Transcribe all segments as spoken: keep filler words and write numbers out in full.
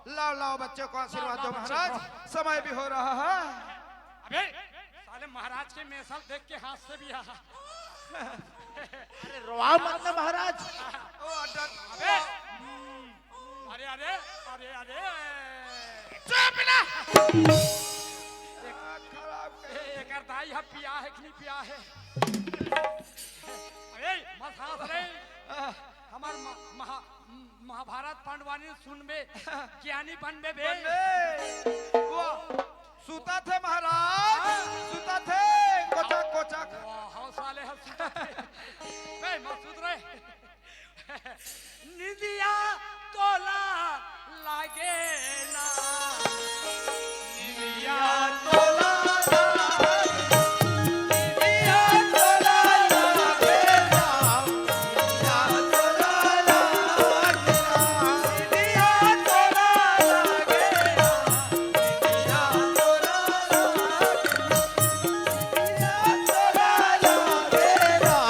लाओ, लाओ बच्चों को आशीर्वाद दो महाराज, समय भी हो रहा है। अबे साले, महाराज के मेसल देख के हाथ से भी आ। अरे रोआ मत ना महाराज। ओ, डर-, अबे, अरे, अरे, अरे, अरे। चुप ना। खराब ए, एकर दाई ह पिया हे कि नहीं पिया हे? अरे, मत हंस रे। हमर म-, महा-, महाभारत पांडवानी सुनबे, ज्ञानी बनबे बे। बनबे। वाह, सुता थे महाराज, सुता थे, कोचक, कोचक। वाह, हौ साले, हौ सुता थे। बे, मत सुत रे। निंदिया तोला लागे ना। निंदिया तोला लागे ना। निंदिया तोला लागे ना। निंदिया तोला लागे ना। निंदिया तोला लागे ना।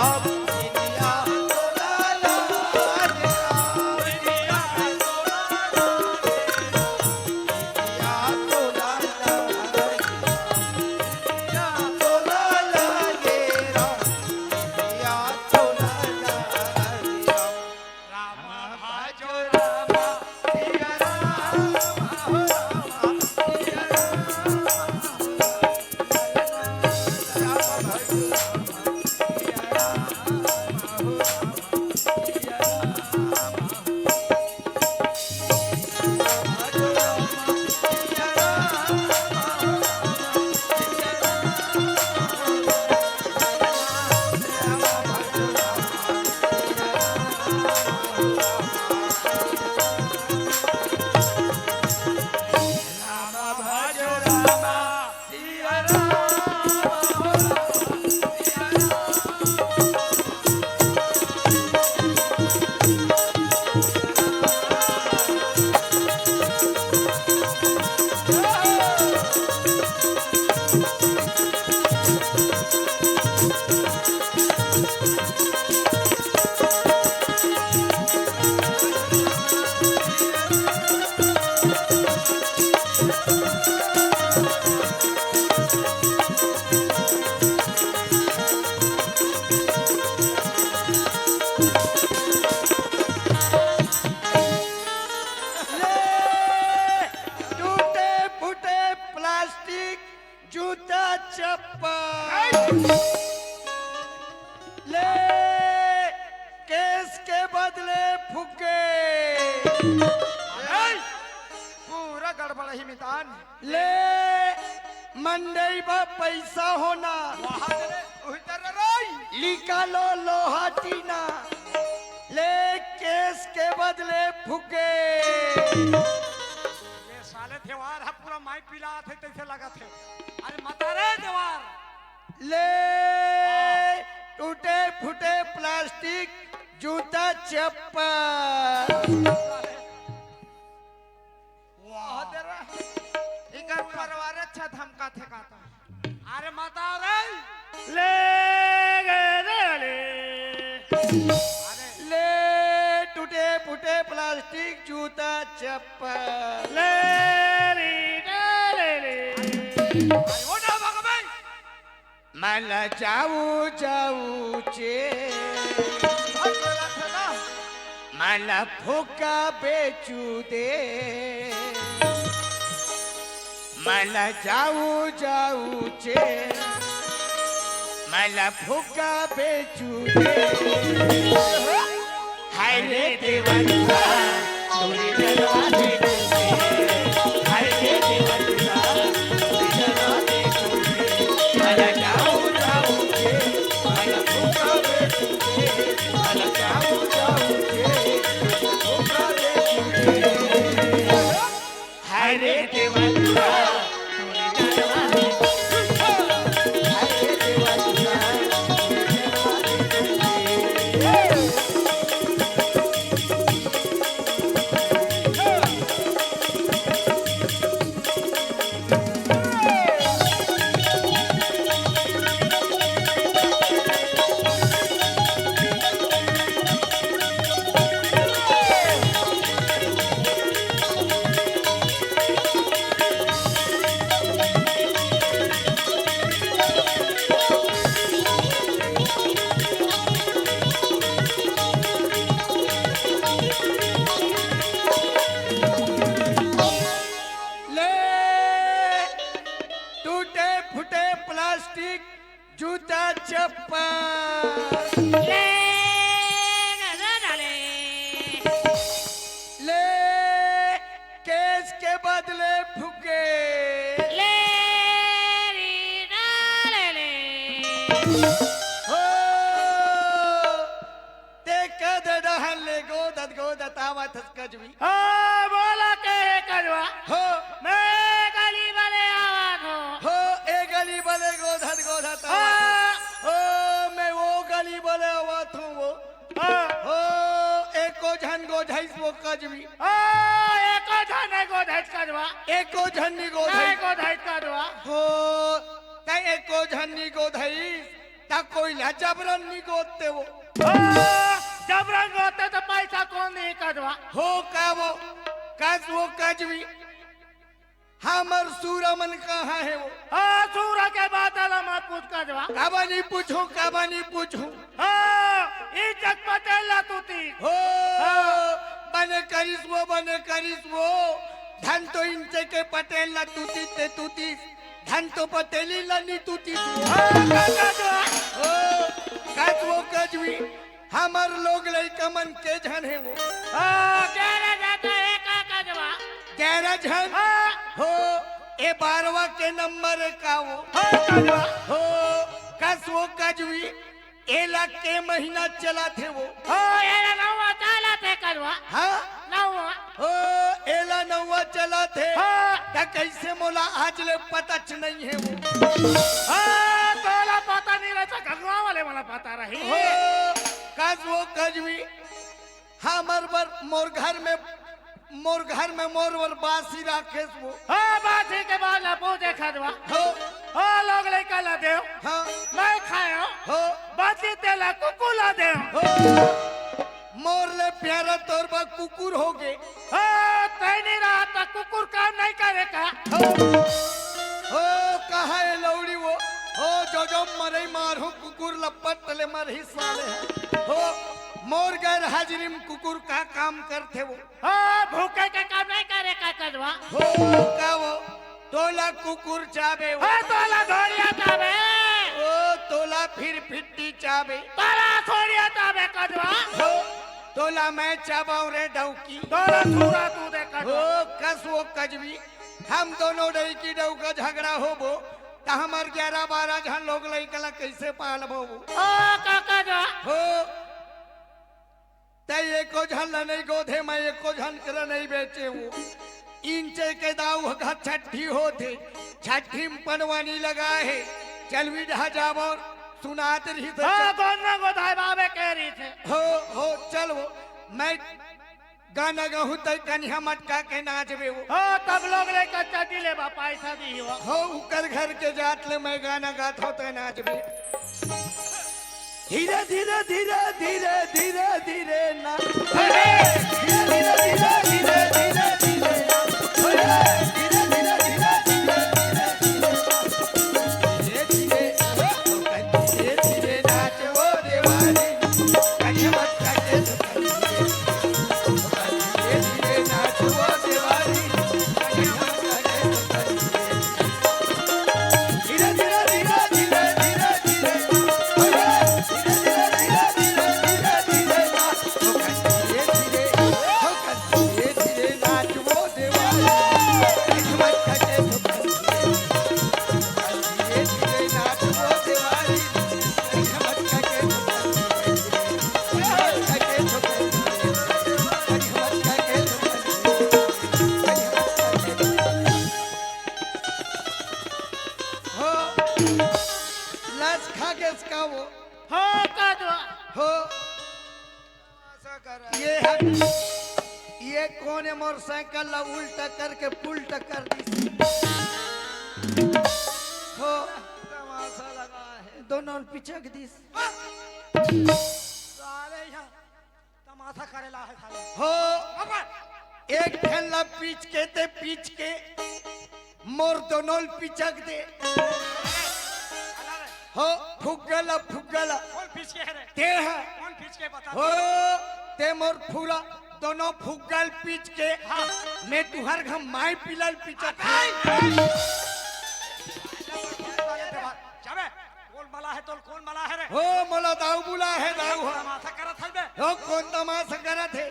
ले, टूटे फूटे प्लास्टिक, जूता चप्पल। ले, केस के बदले फुके। पूरा गड़बड़ ही मितान। ले, मंडई बा पैसा होना। वहाँ ले, उही तर रही। निकालो लोहा टीना। ले, केस के बदले फुके। ये साले देवार ह पूरा माई पिलात हे, तइसे लगत हे। अरे मत रे देवार। ले, टूटे फूटे प्लास्टिक, जूता चप्पल। वाह। तेरा इकर परिवार अच्छा धमका थे का तो। अरे मत रे। ले गए रे ले। अरे। ले टूटे फूटे प्लास्टिक जूता चप्पल। ले री ले ले ले। अरे वो ना भग भाई। मला जाऊ जाऊ चे, मला फुका बेचू दे। मला जाऊ जाऊ चे, मला फुका बेचू दे। हाय रे देवा तुझा, तोरे जलवा देखूं रे। हाय रे देवा तुझा, तोरे जलवा देखूं रे। मला जाऊ जाऊ रे, मला फुका बेचू दे। मला जाऊ जाऊ रे, मला फुका बेचू दे। हाय रे देवा तुझा, तोरे जलवा देखूं रे। हाय रे देवा तुझा, तोरे जलवा देखूं रे। कजवी। हो, बोला के हे कजवा। हो। मैं गली बले आवत हूँ। हो, ए गली बले गोधत गोधत आवत हूँ। हो। हो, मैं वो गली बले आवत हूँ वो। हो। हो, एको झन गोधइस वो कजवी। हो, एको झन नहीं गोधइस कजवा। एको झन नहीं नहीं गोधइस। गोधइस कजवा। हो, तैं एको झन नहीं गोधइस। त कोई ला जबरन नहीं गोदते वो। हो, जबरन गोदते त पैसा कोन दिही कजवा। हो का वो, कस वो कजवी, हमर सूरा मन कहाँ हे वो? हो, सूरा के बात ला मत पूछ कजवा। काबर नहीं पूछूं, काबर नहीं पूछूं। हो, इंचक पटेल ला तूती। हो, हो। बने करिस वो, बने करिस वो। धन तो इंचे के पटेल ला तूती ते तूती। धन तो पटेली ला नी तूती। हो, का कजवा। हो, कस वो कजवी। हमर लोग लइका मन के झन हे वो। हो, ग्यारह झन हे का कजवा। ग्यारह झन? हो। हो, ए बारवा के नंबर हे का वो। हो, कजवा। हो, कस वो कजवी। एला के महीना चलत हे वो। हो, एला नौवा चलत हे कजवा। हाँ? नौवा। हो, एला नौवा चलत हे। हाँ। त कइसे मोला आज ले पताच नहीं हे वो। हाँ, तोला पता नहीं रहिथे, घगवा वाले मोला पता रही। हो, कस वो कजवी, हमर बर, मोर घर में, मोर घर में मोर बर बासी राखेस वो। हाँ, बासी के बाद ला पूछे कजवा। हो। हो, लोग लइका ला देव। हाँ। मैं खायो। हो। बासी तेला कुकुर ला देव। हो। मोर ले प्यारा तोर बर कुकुर होगे। हो, तैं नहीं रहा त कुकुर काम नहीं करे का? हो। हो, कहाँ हे लौड़ी वो? हो, जो जो मरई मारहूँ कुकुर लपट ले मरही साले हे। हो, मोर गैर हाजिरी में कुकुर का काम करथे वो? हो, भूखे के काम नहीं करे का कजवा। हो, का वो? तोला कुकुर चाबे वो। हो, तोला धोड़िया चाबे। ओ, तोला फिर फिट्टी चाबे। तोला छोड़िया चाबे कजवा। हो, तोला मैं चाबाऊं रे डौकी। तोला छुरा तू दे कजवा। हो, कस वो कजवी। हम दोनों डौकी डौका झगड़ा होबो, त हमर ग्यारह बारह झन लोग लइका ला कइसे पालबो वो? ओ, का कजवा। हो, तैं एको झन ला नहीं गोधे, मैं एको झन करा नहीं बेचे हूँ। इंचे के दाऊ ह छट्ठी होथे, छट्ठी में पनवानी लगा हे। चल बिधा जाबो, सुनात रही तो हाँ, चल। कौन ना गोधाए बाबे कह रही थे। हो, हो, चल वो। मैं गाना गाहूँ तैं कनिहा मटका के नाचबे वो। हो, तब लोग लइका चड्डी लेबा, पैसा दिही वो। हो, उकर घर के जात ले मैं गाना गात हूँ तैं नाचबे। धीरे धीरे धीरे धीरे धीरे धीरे ना। धीरे धीरे धीरे धीरे धीरे धीरे ना। धीरे धीरे धीरे धीरे धीरे ना। धीरे धीरे, धीरे धीरे नाच वो देवारी। कहीं मत जाके तो कहीं। धीरे धीरे नाच वो देवारी। कहीं मत जाके तो कहीं। धीरे धीरे धीरे धीरे धीरे धीरे। धीरे धीरे धीरे धीरे धीरे धीरे। हो, लस खा गेस का वो? हो, का दो? हो। ये ह-, ये कोन हे मोर साइकिल ला उल्टा करके पुल्टा कर दिस? हो। तमाशा लगा है। दोनों ल पिचक दिस। साले यहाँ तमाशा करे ला है साले। हो। अब एक ठन ला पीच के ते पीच के मोर दोनों ल पिचक दे। अला रे। हो, फुग्गा ला, फुग्गा ला। कौन पीच के है रे? ते है। कौन पीच के बता? हो, ते मोर फुरा दोनों फुग्गा ल पीच के। हाँ। मैं तुहर घर माई पीला ल पिचक। नहीं, नहीं। जाबे, कौन मला है तोल, कौन मला है रे? हो, मोला दाऊ बुला है, दाऊ हो। तमाशा करत है बे। हो, कौन तमाशा करत है?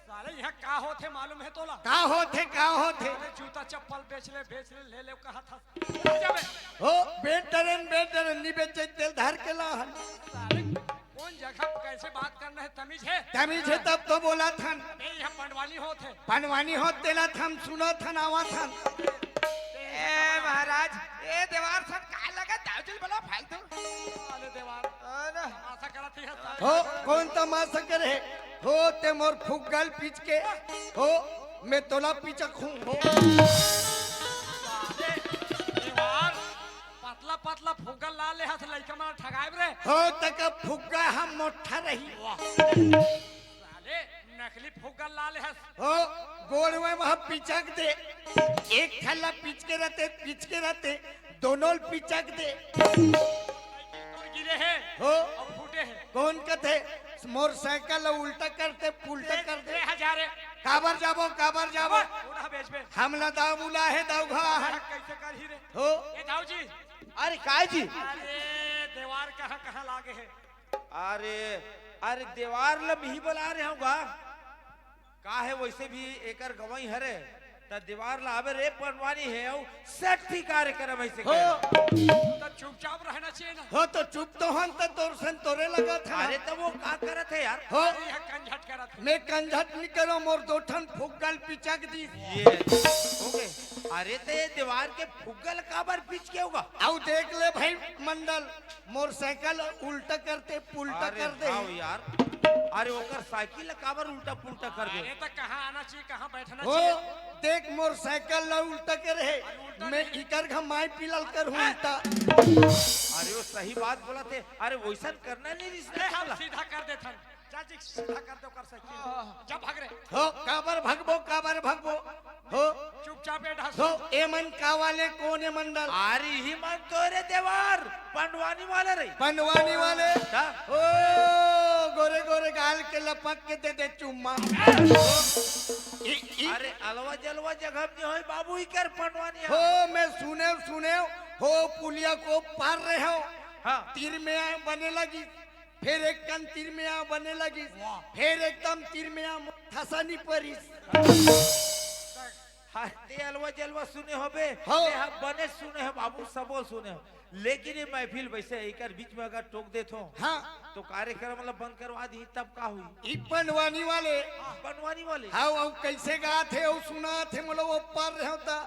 साले, यहाँ का होथे मालूम है तोला? का होथे, का होथे? अरे, जूता चप्पल बेच ले, बेच ले, ले ले, कहा था। ले जाबे। हो, बेटरन, बेटरन, नी बेचे, तेल धर के ला हन। साले, कौन जगह कैसे बात करना है, तमीज है? तमीज है तब तो बोलत हन। अबे, यहाँ पंडवानी होत है। पंडवानी होत तेला थन सुनत हन, आवत हन। ए महाराज, ए देवार सन का लगा दाउजी ल बोला फालतू। अरे देवार, अरे। तमाशा करत ही है। हो, कौन तमाशा करे? हो, ते मोर फुग्गा ल पीच के, हो, मैं तोला पीचक हूँ, हो। अरे देवार, पतला पतला फुग्गा ला ले हस, लइका मन ठगाएब रे। हो, तक फुग्गा हम मोट्ठा रही। वाह। साले, नकली फुग्गा ला ले हस। हो, गोड़ में वहाँ पिचक दे। एक ठल्ला पिचके रहते, पिचके रहते, दोनों ल पिचक दे। तोर गिरे है। हो। अब फूटे है। कौन कथे? मोटरसाइकिल ल उल्टा करते, पुल्टा कर दे। तेरे हजार है। काबर जाबो, काबर जाबो? उड़ा बेच बे। हमला दाव बुला है, दाव घा है। कैसे कर ही रे? हो। ए दाऊ जी। अरे काय जी? अरे देवार कहाँ कहाँ लागे है? अरे, अरे देवार ल मिही बला रहे हूँ गा। का है वैसे भी एकर गवाही हरे, त देवार ला आबे रे पंडवानी है, अउ सट्ठी कार्यक्रम ऐसे हो। करे। त चुपचाप रहना चाहिए ना। हो तो चुप तो हन, त तोर सन तोरे लगा था। अरे त वो का करत है यार? हो। अरे यह कंझट करत है। मैं कंझट नहीं करो, मोर दो ठन फुग्गा ल पिचक दी। ये हो गए। अरे त ये देवार के फुग्गा ल काबर पीच के होगा? अउ देख ले भाई मंडल, मोटरसाइकिल उल्टा करते, पुल्टा अरे कर दे। हाँ यार, अरे ओकर साइकिल ला काबर उल्टा पुल्टा कर दे? अरे तो कहाँ आना चाहिए, कहाँ बैठना हो, चाहिए? देख मोटरसाइकिल ला उल्टा करे है, अरे उल्टा मैं नहीं। इकर घमाई पिलल कर हूँ उल्टा। अरे वो सही बात बोला थे, अरे वैसन करना नहीं रिश्ता अरे हम वाला। सीधा कर देथन। जा जी, सीधा कर दे ओकर साइकिल। जा भाग रे। हो, काबर भगबो, काबर भगबो? हो। चुपचाप बैठा हो, ए मन का वाले कोन ए मंडल? अरे ही मन तो रे देवार, पंडवानी वाले रे। पंडवानी वाले? ता? ओ, गोरे गोरे गाल के लपक के दे दे चुम्मा। ई, ई। अरे अलवा जलवा जगह में होई बाबू, इकर पंडवानी है। हो, मैं सुने, सुने, हो, पुलिया को पार रहे हो। हाँ। तीर में बने लगी। फेर एक कन तीर में आ बने लगिस, वाह। फेर एकदम तीर में आ मोर ठसा नी परिस। हाँ, ते अलवा जलवा सुने होबे, हाँ। ते हा बने सुने हो बाबू, सबो सुने हो। लेकिन ये महफिल वैसे एकर बीच में अगर टोक देथो, हाँ। तो कार्यक्रम ला बंद करवा दी, तब का हुई? ई पंडवानी वाले। पंडवानी वाले। हाँ, वो कैसे गात है, वो सुनात है, मतलब वो पर रहे हो ता,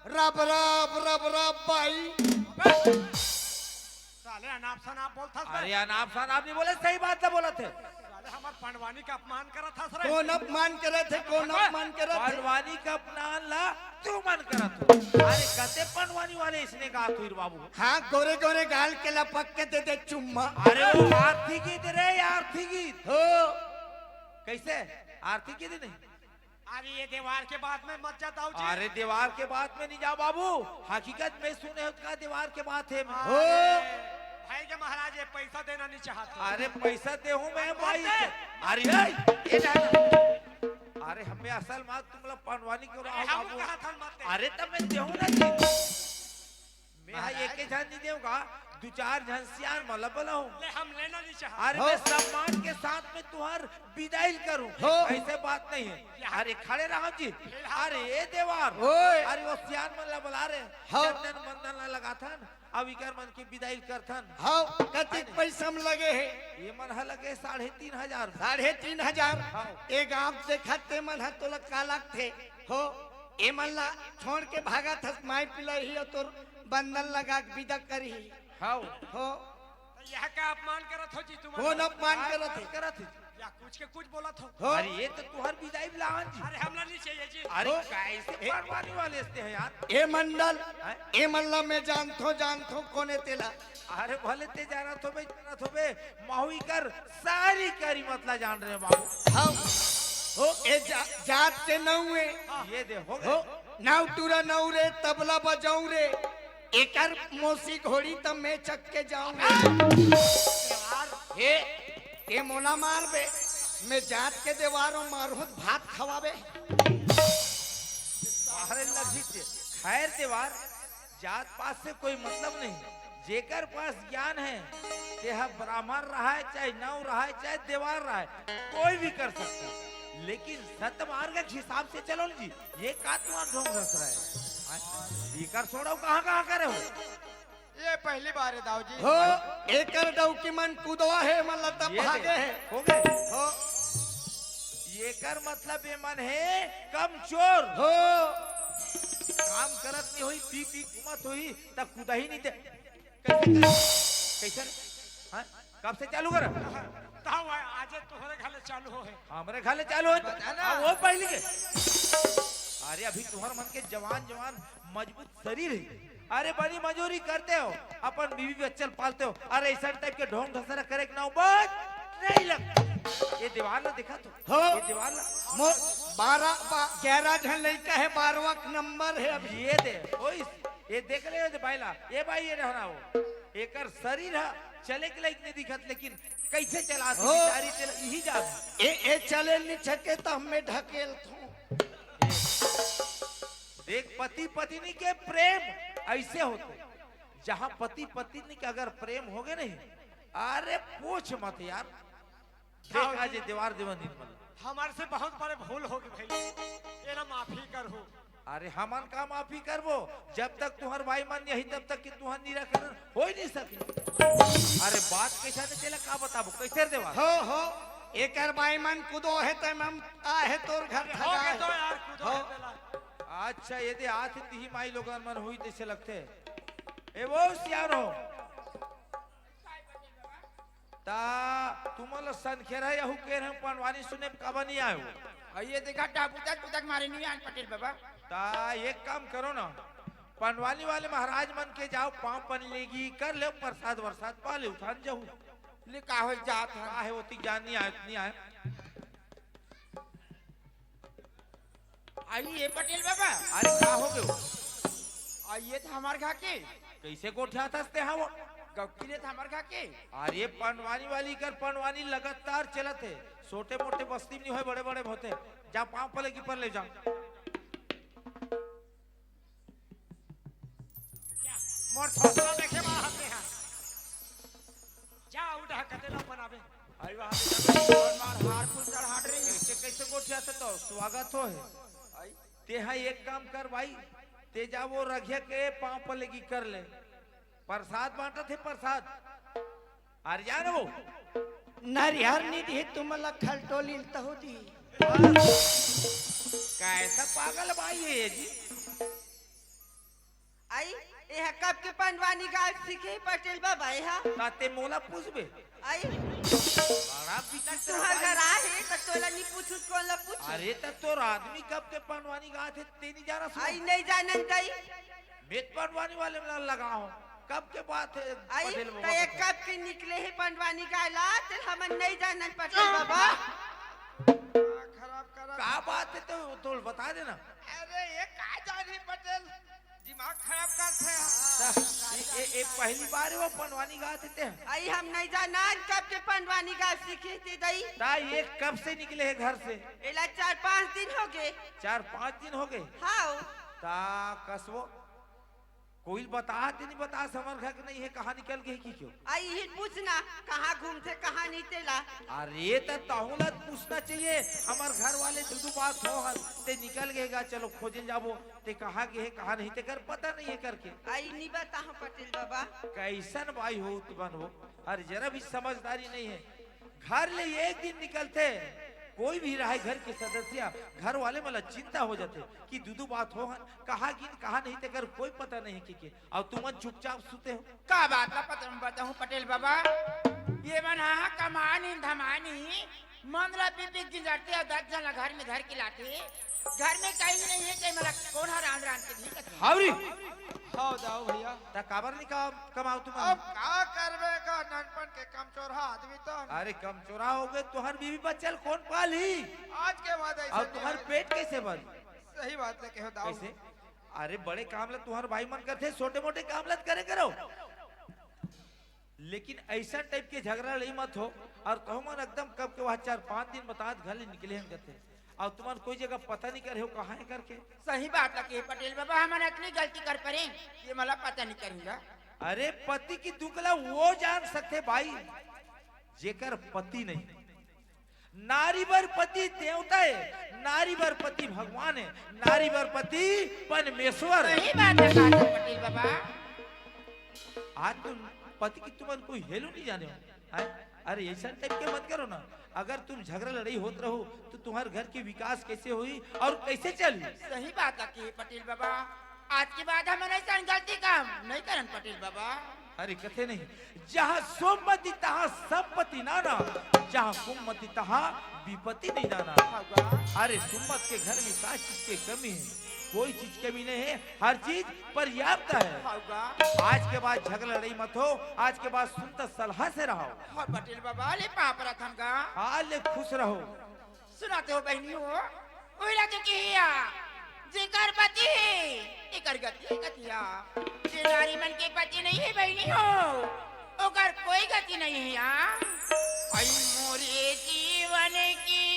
रब रब, रब रब बाई। साले अनाप शनाप बोलथस बे। अरे अनाप शनाप नहीं बोले, सही बात तो बोलत है। साले हमर पंडवानी का अपमान करत हस रे। कौन अपमान करत है, कौन अपमान करत है? पंडवानी का अपमान ला तू मन करत हो। अरे कते पंडवानी वाले इसने कहा तू बाबू। हाँ, गोरे गोरे गाल के लपक के दे दे चुम्मा। अरे वो आरती गीत रे, आरती गीत। हो। कैसे? आरती गीत नहीं? अरे ये देवार के बात में मत जा दाऊ जी। अरे देवार के बात में नहीं जा बाबू, हकीकत में सुने हो का देवार के बात है मैं। अरे हो। भाई के महाराज ये पैसा देना नहीं चाहते। अरे पैसा दे हूँ मैं अरे भाई। मत दे। अरे ए, ए ना, ना। अरे हमें असल बात तुम लोग पंडवानी क्यों अरे रहा हम बाबू? कहा था मत दे। अरे तब मैं देहूँ ना जी। मैं हा महाराज। एके झन नहीं देहूँ का, दू चार झन सियान मन ला बलाहूँ। ले, हम लेना नहीं चाहते। अरे हो। मैं सम्मान के साथ में तुहार बिदाई करूँ। हो। ऐसे बात नहीं है। यहाँ अरे खड़े रहो जी। फिलहाल अरे ए देवार। ओए। अरे वो सियान मन ला बला रे। हो। चंदन मंदन ला लगाथन, अब इकर मन के बिदाई करथन। हो, कतिक अरे। पैसा में लगे है? ये मन हा लगे साढ़े तीन हजार। साढ़े तीन हजार? हो। ए गाँव देखत ते मन हा तोला का लगथे? हो। ए मन ला छोड़ के भागत हस, माई पिलाई ही तोर बंधन लगा के विदा करही। हाव। हो। तो यह का अपमान करत हो जी तुम? कौन अपमान करत है? करत है? या कुछ के कुछ बोलत हो? हो। अरे ये तो तुहर बिदाई लान जी। अरे हमला नहीं चाहिए जी। अरे हो। कैसे ए- पंडवानी वाले से हैं यार? ए मंडल, हैं? ए मल्ला मैं जानथो, जानथो कोने तेला। अरे भले ते जानत होबे, जानत होबे, महू इकर सारी करी मतला जान रहे बाबू। हाँ। हो, ए जा-, जात के नऊ है। ये दे, हो गए। हो, नाव टूरा नऊ रे, तबला बजाऊ रे, एकर मौसी घोड़ी त मैं चक के जाऊं रे। यार। हे, ते मोला मार बे, मैं जात के देवार हूँ, मारहूँ त भात खवाबे। अरे लगी थे। खैर देवार, जात पात से कोई मतलब नहीं। जेकर पास ज्ञान है, तेहा ब्राह्मण रहाय, चाहे नव रहाय, चाहे देवार रहाय, कोई भी कर सकता है। लेकिन सतमार्ग के हिसाब से चलो न जी, ये का तुम्हार ढोंग रस रहा है? हाँ? ये कर छोड़ो, कहाँ, कहाँ करे हो? ये पहली बार हे दाऊ जी। हो, एकर डौकी मन कुदवा हे, मन लता ये भागे दे, हे। हो गए। हो। एकर मतलब ये मन हे कमजोर। हो। काम करत नहीं होई, पी पी घूमत होई, त कुदा ही नहीं दे। कैसे करे? कैसे रे? हाँ? कब से चालू कर? ताऊ आए, आजे तोहरे घाले चालू हो हे। हमरे घाले चालू हो हे? बता ना। हाँ, वो पहली के। अरे अभी तुहर मन के जवान जवान मजबूत शरीर हे। अरे बड़ी मजूरी करते हो, अपन बीवी बच्चल पालते हो। अरे ऐसा टाइप के ढोंग ढसरा करे के नौबत नहीं लगता। ये दीवार ला देखा तो। हो। ये दीवार ला। मो-, बारह, बा-, ग्यारह झन लइका हे, बारहवाँ नंबर हे अभी। ये दे, ओइस, ये देख ले, ये बाई ला, ये बाई ये रहना हो। एकर शरीर ह चले के लायक नहीं दिखत, लेकिन कैसे चला अरे हमन का माफी करबो? जब तक तुहर बाई मन यही तब तक कि तुहर निराकरण हो ही नहीं सके। अरे बात कैसा ने तेला का बताबो, कैसे रे देवा? हो, हो, एकर बाई मन कुदो हे त हम आहे तोर घर हो ठगा के हे। तो यार, कुदो हो। हे तेला। अच्छा, ये दे आत तिही माई लोगन मन हुई तैसे लगते। ए वो सियारो। ता तुमन ल सनखेरहा यहू केर हम पंडवानी सुने काबर नहीं आयो? अउ ये देखा, टा बुतक बुतक मारे नहीं आन पटेल बाबा। ता एक काम करो ना, पंडवानी वाले महाराज मन के जाओ, पाँव पन लेगी कर ले, प्रसाद वरसाद पा ले, उठान जाहू। ले का हो जात है? का है, ओती जान नहीं आयो, नहीं आयो। आई ये पटेल बाबा। अरे का हो गयो? आई ये था हमार घा के। कैसे गोठियाथस ते हा वो? गौकी ने था हमार घा के। अरे पंडवानी वाली कर, पंडवानी लगातार चलत हे। छोटे मोटे बस्ती में नहीं होय, बड़े बड़े होते। जा पाँव पले की पर ले जा। मोर थोपला देखे मा हते हा। जा उठा कते ला बनाबे। आई वहाँ पे जाबे, और मार हार फूल चढ़ हाट रही। कैसे, कैसे गोठियाथे तो स्वागत हो हे। आई। ते हा एक काम कर भाई, ते जा वो रघिया के पाँव पले की कर ले, प्रसाद बांटत हे प्रसाद। अरे जान वो। नरिहर निधि तुमला खलटोली तहु दी। कैसा पागल बाई हे ये जी? आई, एहा कब के पंडवानी गाय सीखे पटेल बाबा एहा? ता ते मोला पूछबे? आई। बड़ा विचित्र तुहर बाई। घर आहे, त तोला नी पूछू, कोन ला पूछू? अरे, त तोर आदमी कब के पंडवानी गाय थे, ते नी जाना सुन। आई, नहीं जानन तई। मैं त पंडवानी वाले में लगा हूँ। कब के बात हे, आई, पटेल बाबा त ये के? कब के निकले हे पंडवानी गाय ला, ते हमन नहीं जानन पटेल बाबा। खराब करा। का बात हे तो तोल बता देना। अरे, ये का जानी पटेल, दिमाग खराब करथे। त ए, ए, ए पहली बार वो पंडवानी गाय थे ते? आई, हम नहीं जानन कब के पंडवानी गाय सीखे ते दई। ता ये कब से निकले हे घर से? एला चार पाँच दिन हो गे। चार पाँच दिन हो गे? हाँ। ता कसबो कोई बता ते नहीं बता, हमर घर के नहीं हे, कहाँ निकल गए कि क्यों? आई ही पूछना, कहाँ घूमथे, कहाँ नहीं तेला। अरे त तहूँ ला पूछना चाहिए, हमर घर वाले दू दू बात हो हल, ते निकल गए गा, चलो खोजे जाबो, ते कहाँ गए हे, कहाँ नहीं, ते कर पता नहीं हे करके। आई नहीं बताहूँ पटेल बाबा। कैसन बाई हो तुमन हो, अरे जरा भी समझदारी नहीं हे। घर ले एक दिन निकलथे, कोई भी रहे घर के सदस्य, घर वाले मन ला चिंता हो जाथे कि दू दू बात हो हन, कहाँ गिन, कहाँ नहीं, तेकर कोई पता नहीं कि के। अउ तुमन चुपचाप सुते हो। का बात ला पत-, बताहूँ पटेल बाबा, ये मन हा कमानी धमानी, मन ला पी पी गिंजरथे अउ दस झन ला घर में धर के लाथे। घर में कहीं नहीं हे, ते मन ला कोन हा रांध रांध के दी कथे? हावरी। हव दाऊ भैया। त काबर नहीं का कमाओ तुमन? अब का करबे का, ननपन के कमचोरहा आदमी तो। अरे कमचोरहा हो गए, तुहर बीवी बच्चा ल कोन पालही? आज के बाद ऐसा अउ नहीं तुहर होय। पेट कैसे भरही? सही बात ले कहो दाऊ। कैसे? अरे बड़े काम ल तुहर भाई मन करथे, छोटे मोटे काम ल त करे करो। लेकिन ऐसा टाइप के झगड़ा लई मत हो। अउ तहु मन एकदम कब के वहाँ चार पाँच दिन बतात घर ले निकले हन करथे। अउ तुमन कोई जगह पता नहीं करे हो कहाँ हे करके। सही बात हे पटेल बाबा, हमन अतनी गलती कर परे, ये मला पता नहीं करूँगा। अरे पति की दुख ला वो जान सकथे भाई, जेकर पति नहीं। नारी बर पति देवता हे, नारी बर पति भगवान हे, नारी बर पति परमेश्वर हे। सही बात हे पटेल बाबा। आज तुम पति की तुमन कोई हेलू नहीं जाने हो, हैं? अरे, ऐसा टाइप के मत करो ना। अगर तुम झगड़ा लड़ाई होत रहो, तो तुम्हारे घर के विकास कैसे होई और कैसे चली? सही बात कही पटेल बाबा, आज के बाद हम ऐसा गलती काम नहीं करन पटेल बाबा। अरे, कथे नहीं, जहाँ सुमति तहाँ संपत्ति नाना, जहाँ कुमति तहाँ विपत्ति नहीं नाना। हौगा। अरे, सुमत के घर में का चीज के कमी है? कोई चीज कमी नहीं है, हर चीज पर्याप्त है। हौगा। आज के बाद झगड़ा लड़ाई मत हो, आज के बाद सुनता सलाह से रहो। हाँ पटेल बाबा, ले पाँव परत हन गा। हाँ, ले खुश रहो। सुनत हो बहिनी हो, ओहिला तो किया, जेकर पति हे, एकर गति हे कथिया। जे नारी मन के पति नहीं है बहिनी हो, ओकर कोई गति नहीं है। आई मोरे जीवन की